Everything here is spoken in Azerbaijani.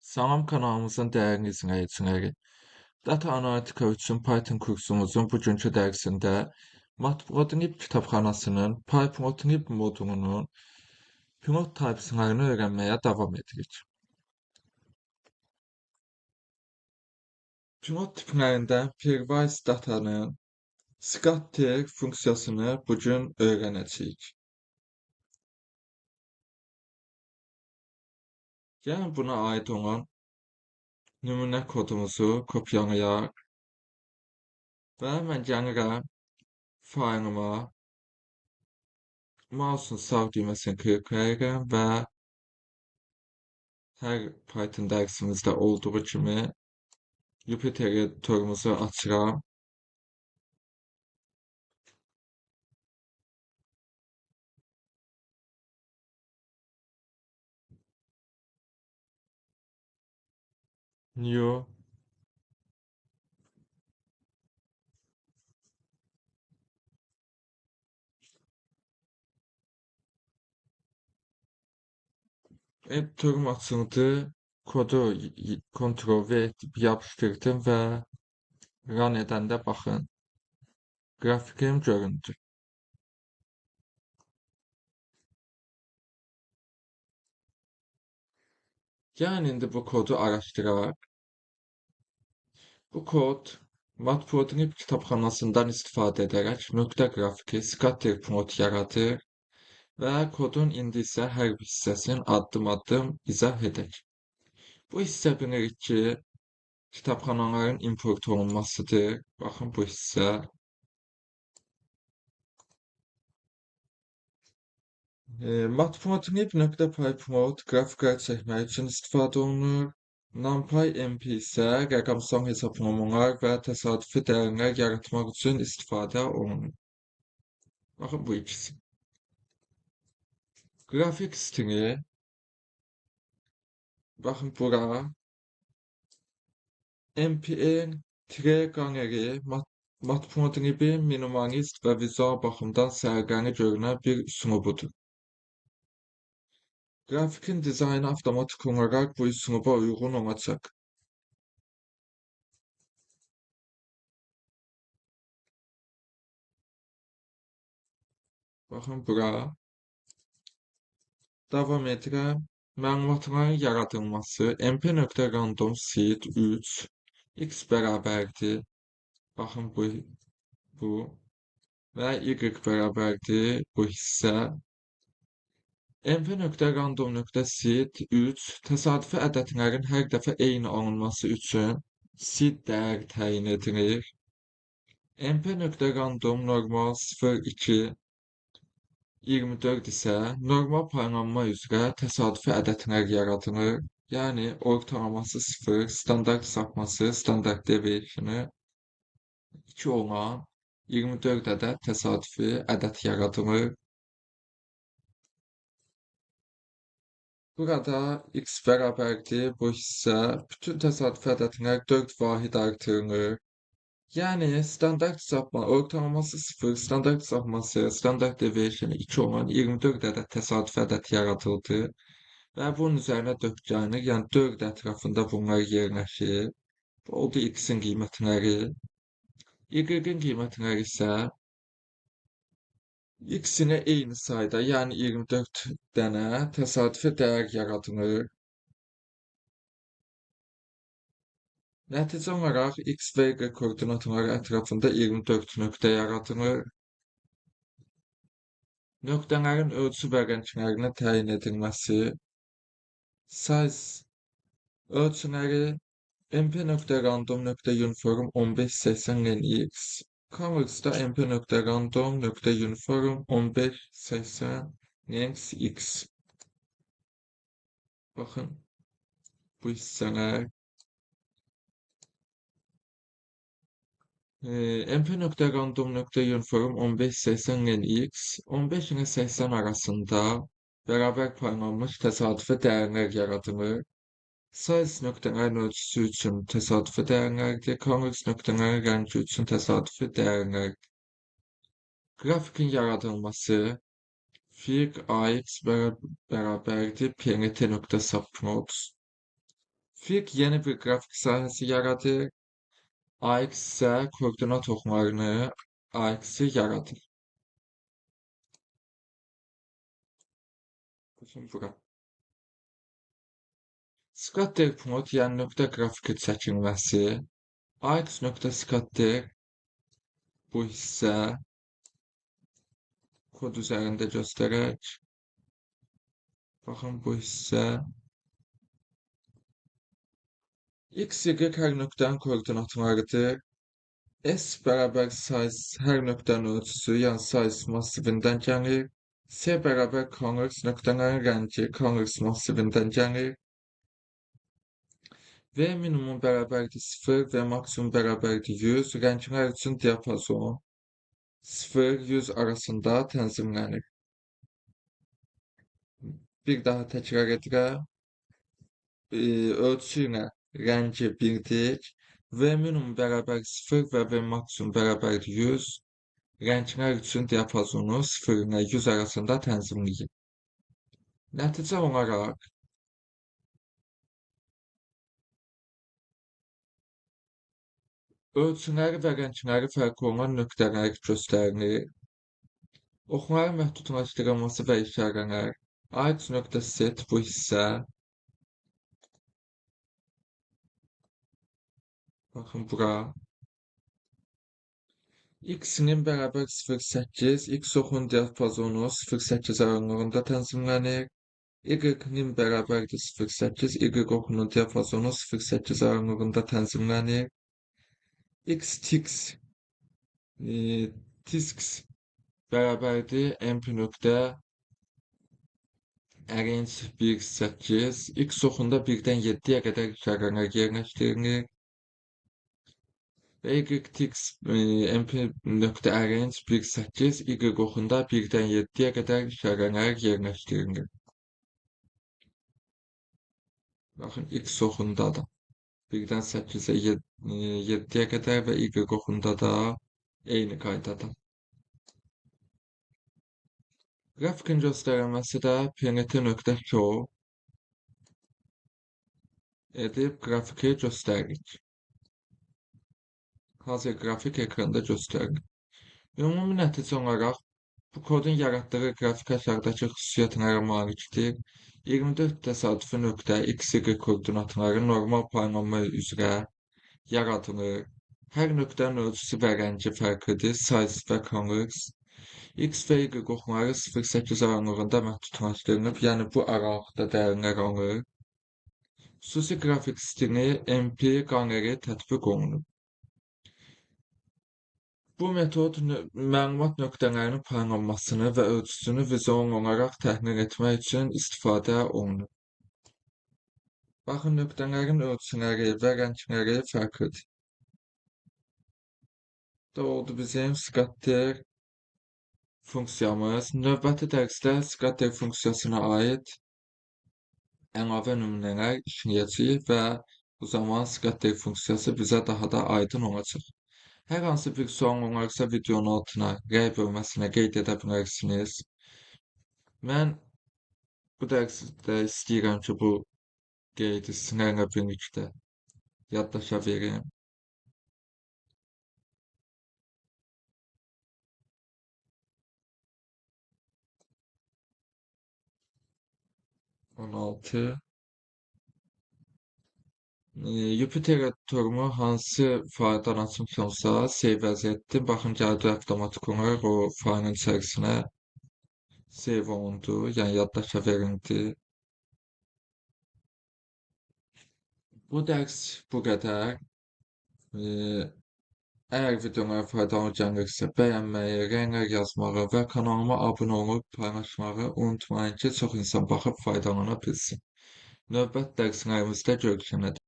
Salam kanalımızın dəyərli izləyiciləri. Data analitika üçün Python kursumuzun bugünkü dərsində Matplotlib kitabxanasının Pyplotlib modulunun plot types'larını öyrənməyə davam edirik. Plot tiplərində pairwise datanın scatter funksiyasını bugün öyrənəcəyik. Gəlin buna aid olan nümunə kodumuzu kopyalayaq və mən gəlirəm faylıma, mouse'un sağ düyməsini klikləyirəm və hər Python dərsimizdə olduğu kimi Jupyter editorumuzu açıram. New Editorum açıldı. Kodu Ctrl V edib yapışdırdım və run edəndə baxın, qrafikim göründü. Gəlin indi bu kodu araşdıraq. Bu kod Matplotlib kitabxanasından istifadə edərək nöqtə qrafiki scatter plot yaradır və kodun indi isə hər bir hissəsini addım-addım izah edək. Bu hissə bilirik ki, kitabxanaların import olunmasıdır. Baxın bu hissə. Matplotlib.pyplot qrafiklər çəkmək üçün istifadə olunur. NumPy MP isə rəqəmsal hesablamalar və təsadüfi dəyərlər yaratmaq üçün istifadə olunur. Baxın bu ikisi. Qrafik stili, baxın bura, MPN-Gallery Matplotlibin minimalist və vizual baxımdan səliqəli görünən bir üslubudur. Qrafikin dizaynı avtomatik olaraq bu üsluba uyğun olacaq. Baxın bura. Davam edirəm. Məlumatların yaradılması mp.random seed 3 x bərabərdir. Baxın bu və y bərabərdir bu hissə. mp.random.seed 3 təsadüfi ədədlərin hər dəfə eyni alınması üçün seed dəyəri təyin edilir. mp.random normal 0, 2, 24 isə normal paylanma üzrə təsadüfi ədədlər yaradılır. Yəni ortalaması 0, standart sapması, standart deviation'ı 2 olan 24 ədəd təsadüfi ədəd yaradılır. Burada x bərabərdir bu hissə. Bütün təsadüfi ədədlər 4 vahid artırılır. Yəni standart sapma, ortalaması 0, standart sapması, standart deviation'ı 2 olan 24 ədəd təsadüfi ədəd yaradıldı. Və bunun üzərinə 4 gəlinir, yəni 4 ətrafında bunlar yerləşir. Bu oldu x-in qiymətləri. Y-in qiymətləri isə x-inə eyni sayda, yəni 24 dənə təsadüfi dəyər yaradılır. Nəticə olaraq x və y koordinatları ətrafında 24 nöqtə yaradılır. Nöqtələrin ölçü və rənglərinin təyin edilməsi, size ölçüləri mp.random.uniform 1580 x, colors'da mp.random.uniform 1580 x. Baxın, bu hissələr. mp.random.uniform 1580 x 15 ilə 80 arasında bərabər paylanmış təsadüfi dəyərlər yaradılır. Size nöqtələrin ölçüsü üçün təsadüfi dəyərlərdir. Colors nöqtələrin rəngi üçün təsadüfi dəyərlərdir. Qrafikin yaradılması fig ax bərabərdir plt.subplot. Fig yeni bir qrafik sahəsi yaradır. AX isə koordinat oxlarını AX-i yaradır. Baxın bura. Scatter plot, yəni nöqtə qrafiki çəkilməsi. AX.scatter bu hissə kod üzərində göstərək. Baxın bu hissə. X, Y hər nöqtənin koordinatlarıdır. S bərabər size hər nöqtənin ölçüsü, yəni size massivindən gəlir. C bərabər colors, nöqtələrin rəngi colors massivindən gəlir. V minimum bərabərdir 0, V maksimum bərabərdir 100. Rənglər üçün diapazon 0-100 arasında tənzimlənir. Bir daha təkrar edirəm. Ölçü ilə rəngi birdir. V minimum bərabər 0 və V maksimum bərabərdir 100. Rənglər üçün diapazonu 0 ilə 100 arasında tənzimləyir. Nəticə olaraq ölçüləri və rəngləri fərqli olan nöqtələr göstərilir. Oxların məhdudlaşdırılması və işarələr. AX.set bu hissə. Baxın bura. X-nin bərabər 0,8, X oxun diapazonu 0,8 aralığında tənzimlənir. Y-nin bərabərdir 0,8, Y oxunun diapazonu 0,8 aralığında tənzimlənir. X ticks bərabərdir mp nöqtə arange 1,8, X oxunda 1-dən 7-yə qədər işarələr yerləşdirilir. Və Y ticks mp nöqtə arange 1,8, Y oxunda 1-dən 7-yə qədər işarələr yerləşdirilir. Baxın, X oxunda da 1-dən 8-ə 7-yə qədər və Y oxunda da eyni qaydada. Qrafikin göstərilməsi də pnt.show edib qrafiki göstəririk. Hazır qrafik ekranda göstərilir. Ümumi nəticə olaraq bu kodun yaratdığı qrafik aşağıdakı xüsusiyyətlərə malikdir. 24 təsadüfi nöqtə X, Y koordinatları normal paylanma üzrə yaradılır. Hər nöqtənin ölçüsü və rəngi fərqlidir, size və colors. X və Y oxları 0,8 aralığında məhdudlaşdırılıb, yəni bu aralıqda dəyərlər alır. Xüsusi qrafik stili MP qaleri tətbiq olunub. Bu metod məlumat nöqtələrinin paylanmasını və ölçüsünü vizual olaraq təhlil etmək üçün istifadə olunur. Baxın, nöqtələrin ölçüləri və rəngləri fərqlidir. Da oldu bizim scatter funksiyamız. Növbəti dərsdə scatter funksiyasına aid əlavə nümunələr işləyəcəyik və bu zaman scatter funksiyası bizə daha da aydın olacaq. Hər hansı bir sual olarsa videonun altına rəy bölməsinə qeyd edə bilərsiniz. Mən bu dərsdə istəyirəm ki, bu qeydi sizlərlə birlikdə yaddaşa verim. 16. Jupyter editorumu hansı fayldan açmışamsa save vəziyyətdir. Baxın, gəldi avtomatik olaraq o faylın içərisinə save olundu, yəni yaddaşa verildi. Bu dərs bu qədər. Əgər videolara faydalı gəlirsə, bəyənməyi, rəylər yazmağı və kanalıma abunə olub paylaşmağı unutmayın ki, çox insan baxıb faydalana bilsin. Növbəti dərslərimizdə görüşənədək.